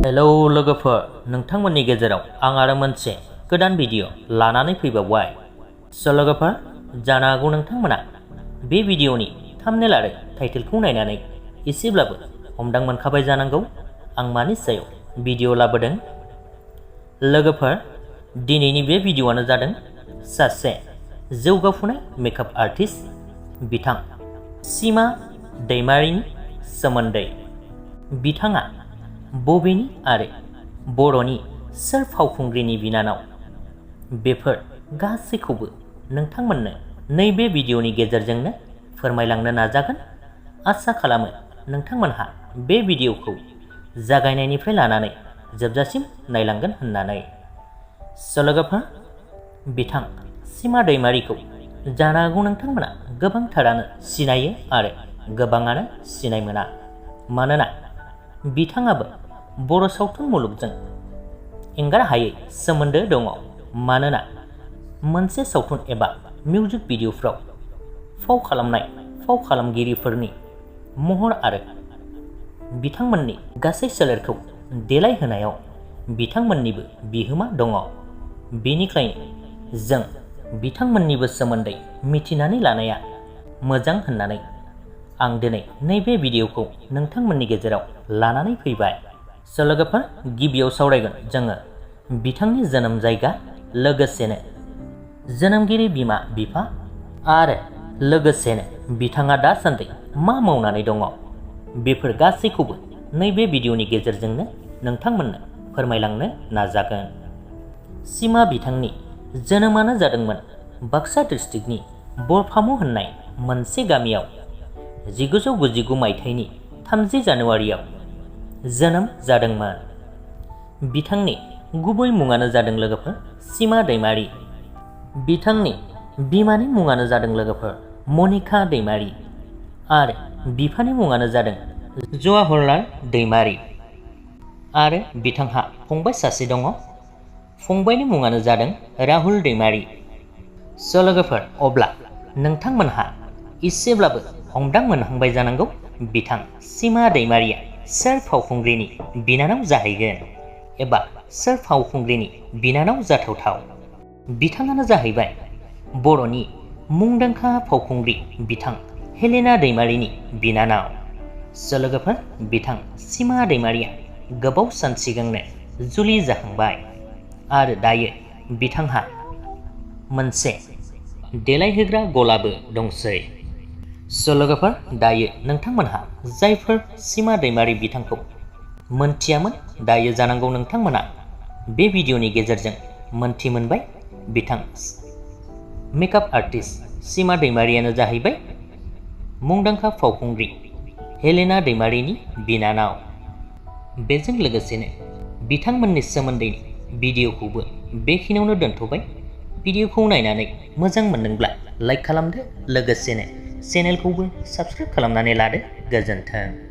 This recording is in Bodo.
हेलौ लोगोफोर, नोंथांमोननि गेजेराव आं आरो मोनसे गोदान भिडिअ लानानै फैबावबाय। लोगोफोर, जानो हागौ नोंथांमोना बे भिडिअनि थाम्बनेल आरो टाइटेलखौ नायनानै एसेब्लाबो हमदां मोनखाबाय जानांगौ आं मानि सायाव भिडिअ लाबोदों। लोगोफोर, दिनैनि बे भिडिअआनो जादों सासे जौगाफुनाय मेकआप आर्टिस्ट बिथां सीमा दैमारीनि सोमोन्दै। बिथाङा बबेनि आरो बर'नि सोर फावखुंग्रिनि बिनानाव, बेफोर गासैखौबो नोंथांमोननो नैबे भिडिअनि गेजेरजोंनो फोरमायलांनो नाजागोन। आसा खालामो नोंथांमोनहा बे भिडिअखौ जागायनायनिफ्राय लानानै जोबजासिम नायलांगोन होननानै। लोगोफोर, बिथां सीमा दैमारीखौ जानो हागौ नोंथांमोना गोबांथारानो सिनायो आरो गोबाङानो सिनाय मोना। मानोना बिथाङाबो बर' सावथुन मुलुगजों एंगार हायै सोमोन्दो दङ। मानोना मोनसे सावथुन एबा मिउजिक भिडिअफ्राव फाव खालामनाय फाव खालामगिरिफोरनि महर आरो बिथांमोननि गासै सोलेरखौ देलायहोनायाव बिथांमोननिबो बिहोमा दङ। बेनिखायनो जों बिथांमोननिबो सोमोन्दै मिथिनानै लानाया मोजां होननानै आं दिनै नैबे भिडिअखौ नोंथांमोननि गेजेराव लानानै फैबाय। लोगोफोर, गिबियाव सावरायगोन जोङो बिथांनि जोनोम जायगा, लोगोसेनो जोनोमगिरि बिमा बिफा आरो लोगोसेनो बिथाङा दासान्दि मा मावनानै दङ। बेफोर गासैखौबो नैबे भिडिअनि गेजेरजोंनो नोंथांमोननो फोरमायलांनो नाजागोन। सीमा बिथांनि जोनोमानो जादोंमोन बाक्सा डिस्ट्रिक्टनि बरफामु होननाय मोनसे गामियाव 1999 मायथाइनि 30 जानुवारियाव जोनोम जादोंमोन। बिथांनि गुबै मुङानो जादों लोगोफोर सीमा दैमारी। बिथांनि बिमानि मुङानो जादों लोगोफोर मनिका दैमारी आरो बिफानि मुङानो जादों जवाहरलाल दैमारी। आरो बिथांहा फंबाय सासे दङ। फंबायनि मुङानो जादों राहुल दैमारी। लोगोफोर, अब्ला नोंथांमोनहा एसेब्लाबो हमदां मोनहांबाय जानांगौ बिथां सीमा दैमारीया सोर फावखुंग्रिनि बिनानाव जाहैगोन एबा सोर फावखुंग्रिनि बिनानाव जाथावथाव। बिथाङानो जाहैबाय बर'नि मुंदांखा फावखुंग्रि बिथां हेलेना दैमारीनि बिनानाव। लोगोफोर, बिथां सीमा दैमारीया गोबाव सान सिगांनो जुलि जाखांबाय आरो दायो बिथांहा मोनसे देलायहोग्रा गलाबो दंसै। लोगोफोर, दायो नोंथांमोनहा जायफोर सीमा दैमारी बिथांखौ मोनथियामोन, दायो जानांगौ नोंथांमोना बे भिडिअनि गेजेरजों मोनथि मोनबाय। बिथां मेकआप आर्टिस्ट सीमा दैमारीयानो जाहैबाय मुंदांखा फावखुंग्रि हेलेना दैमारीनि बिनानाव। बेजों लोगोसेनो बिथांमोननि सोमोन्दैनि भिडिअखौबो बेखिनियावनो दोनथ'बाय। भिडिअखौ नायनानै मोजां मोनदोंब्ला लाइक खालामदो, लोगोसेनो चेनेलखौबो साबस्क्राइब खालामनानै लादो। गोजोन्थों।